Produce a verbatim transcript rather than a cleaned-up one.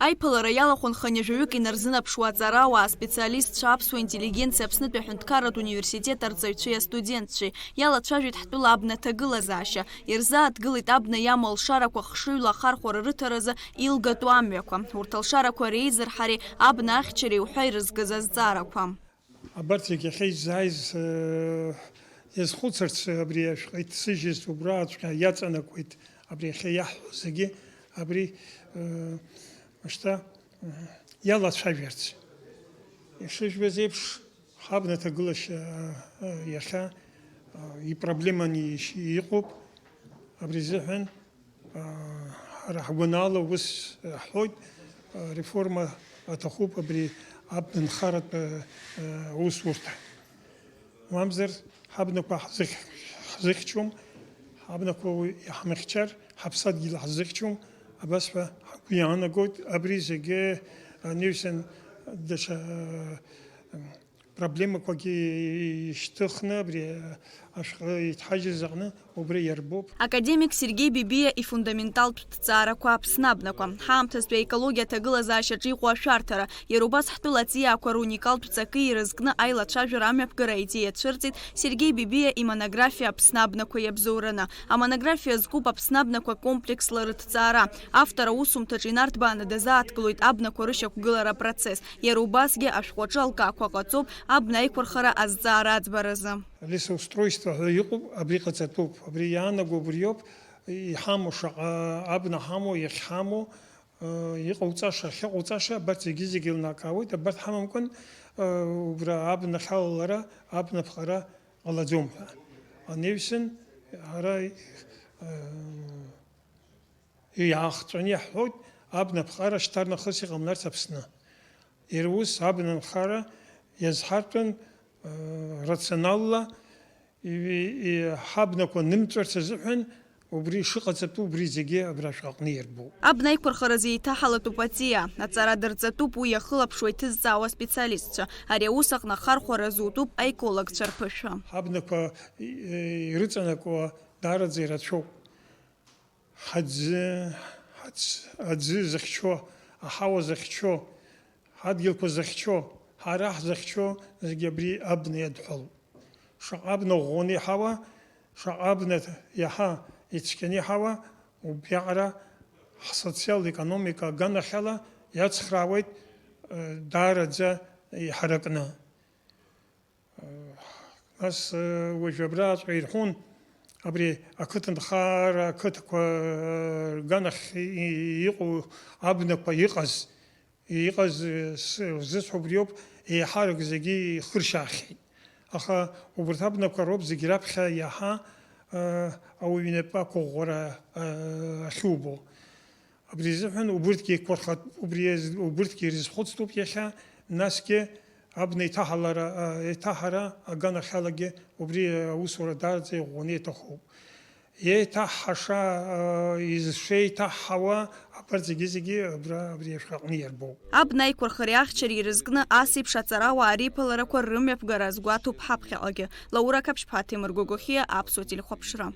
Аиԥылара иалахәын хынҩажәаҩык инарзынаԥшуа аҵарауаа, аспециалистцәа, аԥсуа интеллигенциа, Аԥснытәи аҳәынҭқарратә университет арҵаҩцәеи астудентцәеи. Иалацәажәеит ҳтәыла абна аҭагылазаашьа. Ирзааҭгылеит абна иамоу алшарақәа хшыҩла ахархәара рыҭаразы илгатәу амҩақәа. Урҭ алшарақәа реизырҳареи абна ахьчареи уҳәа ирызкыз азҵаарақәа. Абарҭ зегьы ахьеизааиз, э, иазхәыцырц, абри ашәҟәы иҭсыжьыз убраҵәҟьа иаҵанакуеит, абри иахьа иаҳҳәо зегьы, абри, э, шьҭа, э, иалацәажәарц. Ишыжәбаз еиԥш, ҳабна ҭагылашьа, э, иахьа, э, ипроблеманы ишь-, иҟоуп, абри азыҳәан, Ҳара ҳгәанала ус ҳҳәоит, реформа аҭахуп абри абнанхаратә усурҭа. Мамзар ҳабнақәа ҳзых-, ҳзыхьчом, ҳабнақәа уи иҳамыхьчар, ҳаԥсадгьыл ҳзыхьчом, абас ҳәа ҳгәы иаанагоит, абри зегьы анаҩсан даҽа проблемақәагьы ишьҭыхны абри ашәҟәы иҭҳажьыз аҟны убри иарбоуп. Академик Сергеи Бебиа ифундаменталтә ҭҵаарақәа Аԥсны абнақәа, ҳаамҭазтәи аекологиа аҭагылазаашьаҿы иҟоу ашәарҭара, иара убас ҳтәыла аҵиаақәа руникалтә ҵакы ирызкны аилацәажәара амҩаԥгара аидеиа цәырҵит Сергеи Бебиа имонографиа Аԥсны абнақәа иабзоураны. Амонографиа зкуп Аԥсны абнақәа комплексла рыҭҵаара. Автор аусумҭаҿы инарҭбааны дазааҭгылоит абнақәа рышьақәгылара апроцесс. Иара убасгьы ашәҟәаҿы алкаақәа ҟаҵоуп абна аиқәырхара азҵаара аӡбаразы. Лесоустройство ҳәа иҟоуп, абри ҟаҵатәуп. Абри иаанаго убриоуп, иҳамоу шаҟа абна ҳамоу, иахьҳамоу, э, иҟауҵаша, ахьыҟауҵаша, абарҭ зегьы-зегьы еилнакаауеит, абарҭ ҳамамкәан, э, убра абна ахьалалара, абна аԥҟара ҟалаӡом ҳәа. Анаҩсан ара, э, Иаахҵәаны иаҳҳәоит, абна аԥҟара шьҭарнахыс иҟамларц Аԥсны. Иара ус абна анхара иазҳартәын, э, рационалла, и-, и-, ҳабнақәа нымҵәарц азыҳәан, убри шыҟаҵатәу убри зегьы абра ашәҟәы аҟны иарбоуп. Абна аиқәырхаразы еиҭаҳалатәуп аҵиаа. Аҵара дырҵатәуп уи иахылаԥшуа иҭызҵаауа аспециалистцәа. Ари аус аҟны ахархәара зутәуп аекологцәа рԥышәа. Ҳабнақәа, и-, ирыҵанакуа даараӡа ирацәоуп. Ҳаӡы, ҳаӡ-, аӡы зыхьчо, аҳауа зыхьчо, ҳадгьылқәа зыхьчо, ҳара ҳзыхьчо зегьы абри абна иадҳәалоуп. Шаҟа абна ӷәӷәаны иҳауа, шаҟа абна иаҳа ицқьаны иҳауа, убриаҟара ҳсоциал-економика аганахьала иацхраауеит, э, даараӡа иҳаракны. Нас, э, уажә абраҵәҟьа ирҳәон, абри ақыҭанхара ақыҭақәа, э, рганахь и-, и-, иҟоу абнақәа иҟаз, иҟаз, э, с-, зысҳәо убриоуп, еиҳарак зегьы ихыршьаахьеит. Аха убарҭ абнақәа роуп зегь раԥхьа иаҳа, э, ауаҩы инапы ақәыӷәӷәара, э, ахьубо. Абри азыҳәан убырҭгьы еиқәырхатә, убри аз-, убырҭгьы ирызхәыцтәуп иахьа, насгьы абна иҭаҳалара, а, иҭаҳара аганахьалагьы убри аусура даараӡа иӷәӷәаны иҭахуп. Еиҭаҳҳаша, а, изшеиҭаҳҳауа абарҭ зегьы-зегьы абра, абри ашәҟәы аҟны иарбоуп. Абна аиқәырхареи ахьчареи ирызкны ас еиԥш аҵарауаа реиԥыларақәа рымҩаԥгара азгәаҭоуп ҳаԥхьаҟагьы. Лаура Қаԥшьԥҳа, Ҭемыр Гогохиа, Аԥсуа телехәаԥшра.